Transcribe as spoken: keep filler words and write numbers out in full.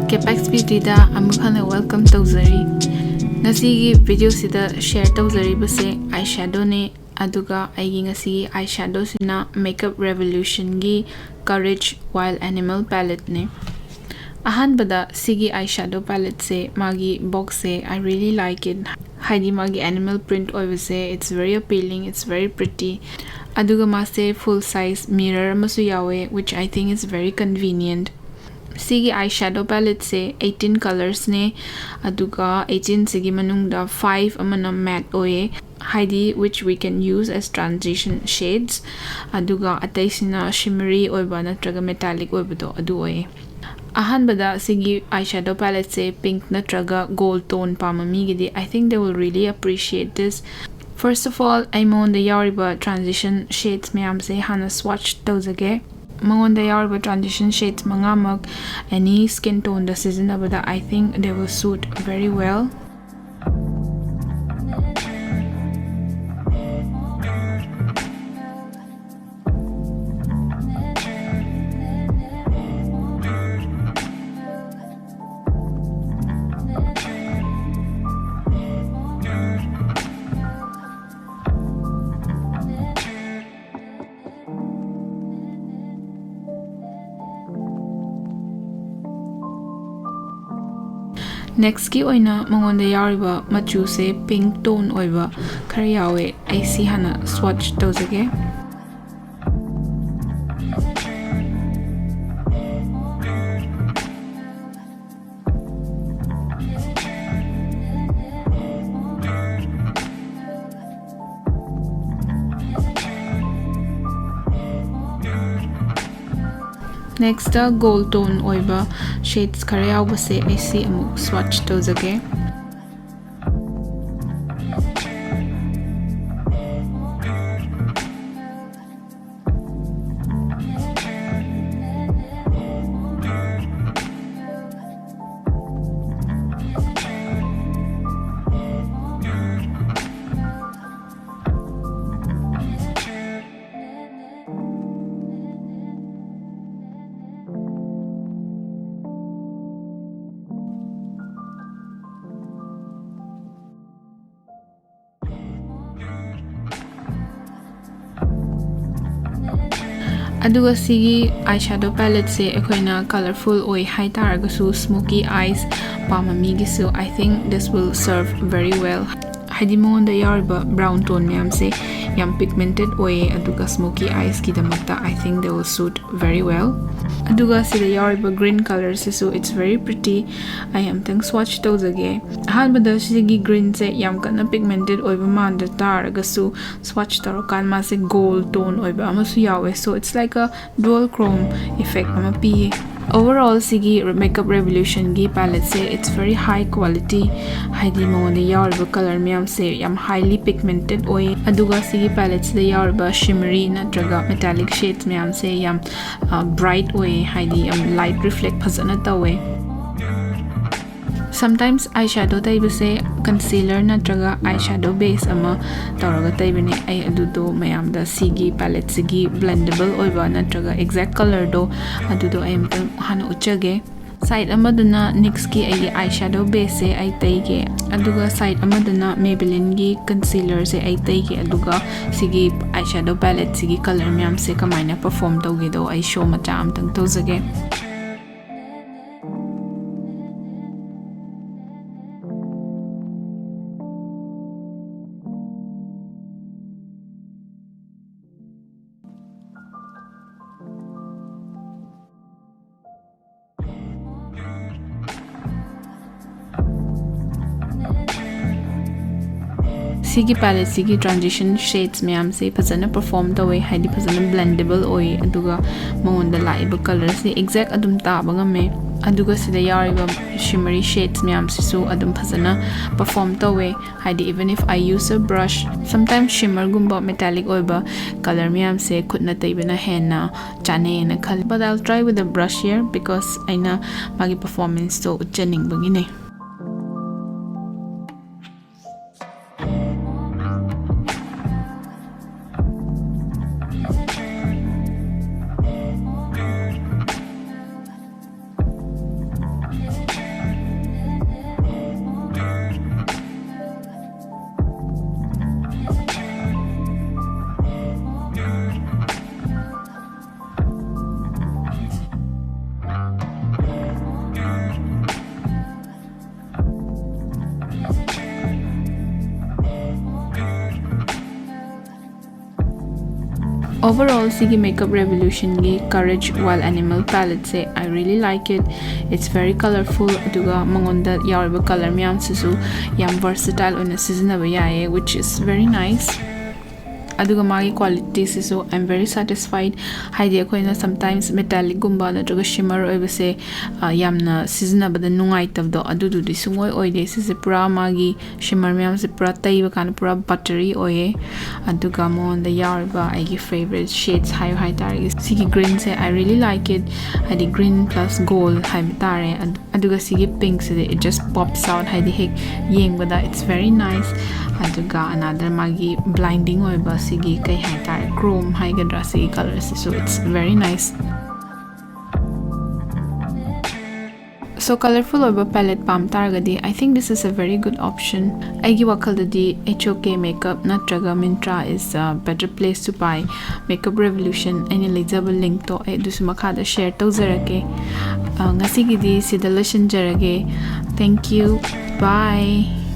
Capex Beautyꯗ ꯑꯃꯨꯛ ꯍꯟꯅ welcome ꯇꯧꯖꯔꯤ꯫ ꯉꯁꯤꯒꯤ videoꯁꯤꯗ share ꯇꯧꯖꯔꯤꯕꯁꯦ eyeshadowꯅꯦ, ꯑꯗꯨꯒ ꯑꯩꯒꯤ ꯉꯁꯤꯒꯤ eyeshadowꯁꯤꯅ Makeup Revolutionꯒꯤ Courage Wild Animal Paletteꯅꯦ꯫ ꯑꯍꯥꯟꯕꯗ ꯁꯤꯒꯤ eyeshadow paletteꯁꯦ, ꯃꯥꯒꯤ boxꯁꯦ, I really like it꯫ ꯍꯥꯏꯗꯤ ꯃꯥꯒꯤ animal print ꯑꯣꯏꯕꯁꯦ, it's very appealing, it's very pretty꯫ ꯑꯗꯨꯒ ꯃꯥꯁꯦ full size mirror ꯑꯃꯁꯨ ꯌꯥꯎꯋꯦ, which I think is very convenient꯫ ꯁꯤꯒꯤ eyeshadow paletteꯁꯦ eighteen colorsꯅꯦ, ꯑꯗꯨꯒ eighteenꯁꯤꯒꯤ ꯃꯅꯨꯡꯗ five ꯑꯃꯅ matte ꯑꯣꯏꯌꯦ, ꯍꯥꯏꯗꯤ which we can use as transition shades, ꯑꯗꯨꯒ ꯑꯇꯩꯁꯤꯅ shimmery ꯑꯣꯏꯕ ꯅꯠꯇ꯭ꯔꯒ metallic ꯑꯣꯏꯕꯗꯣ ꯑꯗꯨ ꯑꯣꯏꯌꯦ꯫ ꯑꯍꯥꯟꯕꯗ ꯁꯤꯒꯤ eyeshadow paletteꯁꯦ pink ꯅꯠꯇ꯭ꯔꯒ gold tone ꯄꯥꯝꯕ ꯃꯤꯒꯤꯗꯤ, I think they will really appreciate this. First of all, ꯑꯩ ꯃꯉꯣꯟꯗ ꯌꯥꯎꯔꯤꯕ transition shades ꯃꯌꯥꯝꯁꯦ ꯍꯥꯟꯅ swatch ꯇꯧꯖꯒꯦ꯫ ꯃꯉꯣꯟꯗ ꯌꯥꯎꯔꯤꯕ transition shades ꯃꯉꯥꯃꯛ any skin toneꯗ ꯁꯤꯖꯤꯟꯅꯕꯗ, I think they will suit very well. Nextꯀꯤ ꯑꯣꯏꯅ ꯃꯉꯣꯟꯗ ꯌꯥꯎꯔꯤꯕ ꯃꯆꯨꯁꯦ pink tone ꯑꯣꯏꯕ ꯈꯔ ꯌꯥꯎꯋꯦ꯫ ꯑꯩ ꯁꯤ ꯍꯥꯟꯅ swatch ꯇꯧꯖꯒꯦ꯫ Nextꯇ gold tone ꯑꯣꯏꯕ shades ꯈꯔ ꯌꯥꯎꯕꯁꯦ ꯑꯩ ꯁꯤ ꯑꯃꯨꯛ swatch ꯇꯧꯖꯒꯦ꯫ ꯑꯗꯨꯒ ꯁꯤꯒꯤ eyeshadow paletteꯁꯦ ꯑꯩꯈꯣꯏꯅ colorful ꯑꯣꯏ ꯍꯥꯏ ꯇꯥꯔꯒꯁꯨ, smoky eyes ꯄꯥꯝꯕ ꯃꯤꯒꯤꯁꯨ, I think this will serve very well. ꯍꯥꯏꯗꯤ ꯃꯉꯣꯟꯗ ꯌꯥꯎꯔꯤꯕ brown tone ꯃꯌꯥꯝꯁꯦ ꯌꯥꯝ pigmented ꯑꯣꯏꯌꯦ, ꯑꯗꯨꯒ smoky eyesꯀꯤꯗꯃꯛꯇ I think they will suit very well. ꯑꯗꯨꯒ ꯁꯤꯗ ꯌꯥꯎꯔꯤꯕ green colorꯁꯤꯁꯨ, it's very pretty. ꯑꯩ ꯑꯝꯇꯪ swatch ꯇꯧꯖꯒꯦ꯫ ꯑꯍꯥꯟꯕꯗ ꯁꯤꯒꯤ greenꯁꯦ ꯌꯥꯝ ꯀꯟꯅ pigmented ꯑꯣꯏꯕ ꯃꯥꯟꯗ ꯇꯥꯔꯒꯁꯨ, swatch ꯇꯧꯔꯀꯥꯟ ꯃꯥꯁꯦ gold tone ꯑꯣꯏꯕ ꯑꯃꯁꯨ ꯌꯥꯎꯋꯦ, so it's like a dual chrome effect ꯑꯃ ꯄꯤꯌꯦ꯫ Overall ꯁꯤꯒꯤ Makeup Revolutionꯒꯤ paletteꯁꯦ, it's very high quality, ꯍꯥꯏꯗꯤ ꯃꯉꯣꯟꯗ ꯌꯥꯎꯔꯤꯕ color ꯃꯌꯥꯝꯁꯦ ꯌꯥꯝ highly pigmented ꯑꯣꯏ꯫ ꯑꯗꯨꯒ ꯁꯤꯒꯤ paletteꯁꯤꯗ ꯌꯥꯎꯔꯤꯕ shimmery ꯅꯠꯇ꯭ꯔꯒ metallic shades ꯃꯌꯥꯝꯁꯦ ꯌꯥꯝ bright ꯑꯣꯏ, ꯍꯥꯏꯗꯤ ꯌꯥꯝ light reflect ꯐꯖꯅ ꯇꯧꯋꯦ꯫ Sometimes eyeshadow ꯇꯩꯕꯁꯦ concealer ꯅꯠꯇ꯭ꯔꯒ eyeshadow base ꯑꯃ ꯇꯧꯔꯒ ꯇꯩꯕꯅꯦ꯫ ꯑꯩ ꯑꯗꯨꯗꯣ ꯃꯌꯥꯝꯗ ꯁꯤꯒꯤ paletteꯁꯤꯒꯤ blendable ꯑꯣꯏꯕ ꯅꯠꯇ꯭ꯔꯒ exact colorꯗꯣ, ꯑꯗꯨꯗꯣ ꯑꯩ ꯑꯝꯇꯪ ꯍꯥꯟꯅ ꯎꯠꯆꯒꯦ꯫ Side ꯑꯃꯗꯅ NYXꯀꯤ ꯑꯩꯒꯤ eyeshadow baseꯁꯦ ꯑꯩ ꯇꯩꯒꯦ, ꯑꯗꯨꯒ side ꯑꯃꯗꯅ Maybellineꯒꯤ concealerꯁꯦ ꯑꯩ ꯇꯩꯒꯦ, ꯑꯗꯨꯒ ꯁꯤꯒꯤ eyeshadow paletteꯁꯤꯒꯤ color ꯃꯌꯥꯝꯁꯦ ꯀꯃꯥꯏꯅ perform ꯇꯧꯒꯦꯗꯣ ꯑꯩ show ꯃꯆꯥ ꯑꯝꯇꯪ ꯇꯧꯖꯒꯦ꯫ ꯁꯤꯒꯤ paletteꯁꯤꯒꯤ transition shades ꯃꯌꯥꯝꯁꯦ ꯐꯖꯅ perform ꯇꯧꯋꯦ, ꯍꯥꯏꯗꯤ ꯐꯖꯅ blendable ꯑꯣꯏ, ꯑꯗꯨꯒ ꯃꯉꯣꯟꯗ ꯂꯥꯛꯏꯕ colorꯁꯦ exact ꯑꯗꯨꯝ ꯇꯥꯕ ꯉꯝꯃꯦ꯫ ꯑꯗꯨꯒ ꯁꯤꯗ ꯌꯥꯎꯔꯤꯕ shimmery shades ꯃꯌꯥꯝꯁꯤꯁꯨ ꯑꯗꯨꯝ ꯐꯖꯅ perform ꯇꯧꯋꯦ, ꯍꯥꯏꯗꯤ even if I use a brush, sometimes shimmerꯒꯨꯝꯕ metallic ꯑꯣꯏꯕ color ꯃꯌꯥꯝꯁꯦ ꯈꯨꯠꯅ ꯇꯩꯕꯅ ꯍꯦꯟꯅ ꯆꯥꯅꯩꯌꯦꯅ ꯈꯜꯂꯤ꯫ But I'll try with a brush here because ꯑꯩꯅ ꯃꯥꯒꯤ performanceꯇꯣ ꯎꯠꯆꯅꯤꯡꯕꯒꯤꯅꯦ꯫ Overall, ꯁꯤꯒꯤ Makeup Revolutionꯒꯤ Courage Wild Animal paletteꯁꯦ, I really like it. It's very colorful, ꯑꯗꯨꯒ ꯃꯉꯣꯟꯗ ꯌꯥꯎꯔꯤꯕ color ꯃꯌꯥꯝꯁꯤꯁꯨ ꯌꯥꯝ versatile ꯑꯣꯏꯅ ꯁꯤꯖꯤꯟꯅꯕ ꯌꯥꯏꯌꯦ, which is very nice. ꯑꯗꯨꯒ ꯃꯥꯒꯤ qualityꯁꯤꯁꯨ, I'm very satisfied. ꯍꯥꯏꯗꯤ ꯑꯩꯈꯣꯏꯅ sometimes metallicꯒꯨꯝꯕ ꯅꯠꯇ꯭ꯔꯒ shimmer ꯑꯣꯏꯕꯁꯦ, ꯑ, ꯌꯥꯝꯅ ꯁꯤꯖꯤꯟꯅꯕꯗ ꯅꯨꯡꯉꯥꯏꯇꯕꯗꯣ, ꯑꯗꯨꯗꯨꯗꯤ ꯁꯨꯡꯑꯣꯏ ꯑꯣꯏꯗꯦ꯫ ꯁꯤꯁꯦ ꯄꯨꯔꯥ ꯃꯥꯒꯤ shimmer ꯃꯌꯥꯝꯁꯦ ꯄꯨꯔꯥ ꯇꯩꯕ ꯀꯥꯟꯗ ꯄꯨꯔꯥ buttery ꯑꯣꯏꯌꯦ꯫ ꯑꯗꯨꯒ ꯃꯉꯣꯟꯗ ꯌꯥꯎꯔꯤꯕ ꯑꯩꯒꯤ favourite shades ꯍꯥꯏꯌꯨ ꯍꯥꯏꯇꯥꯔꯒꯗꯤ, ꯁꯤꯒꯤ greenꯁꯦ, I really like it. ꯍꯥꯏꯗꯤ green plus gold ꯍꯥꯏꯕ ꯇꯥꯔꯦ꯫ ꯑꯗꯨ, ꯑꯗꯨꯒ ꯁꯤꯒꯤ pinkꯁꯤꯗꯤ, it just pops out, ꯍꯥꯏꯗꯤ ꯍꯦꯛ ꯌꯦꯡꯕꯗ it's very nice. ꯑꯗꯨꯒ another ꯃꯥꯒꯤ blinding ꯑꯣꯏꯕ ꯁꯤꯒꯤ, ꯀꯩ ꯍꯥꯏꯇꯥꯔꯦ, chrome ꯍꯥꯏꯒꯗ꯭ꯔꯥ, ꯁꯤꯒꯤ colorꯁꯤꯁꯨ, it's very nice. So colorful ꯑꯣꯏꯕ palette ꯄꯥꯝ ꯇꯥꯔꯒꯗꯤ, I think this is a very good option. ꯑꯩꯒꯤ ꯋꯥꯈꯜꯗꯗꯤ H O K Makeup ꯅꯠꯇ꯭ꯔꯒ Myntra is a better place to buy Makeup Revolution. ꯑꯩꯅ ꯂꯩꯖꯕ linkꯇꯣ ꯑꯩ ꯑꯗꯨꯁꯨ ꯃꯈꯥꯗ share ꯇꯧꯖꯔꯛꯀꯦ꯫ ꯑ, ꯉꯁꯤꯒꯤꯗꯤ ꯁꯤꯗ ꯂꯣꯏꯁꯤꯟꯖꯔꯒꯦ꯫ Thank you. Bye.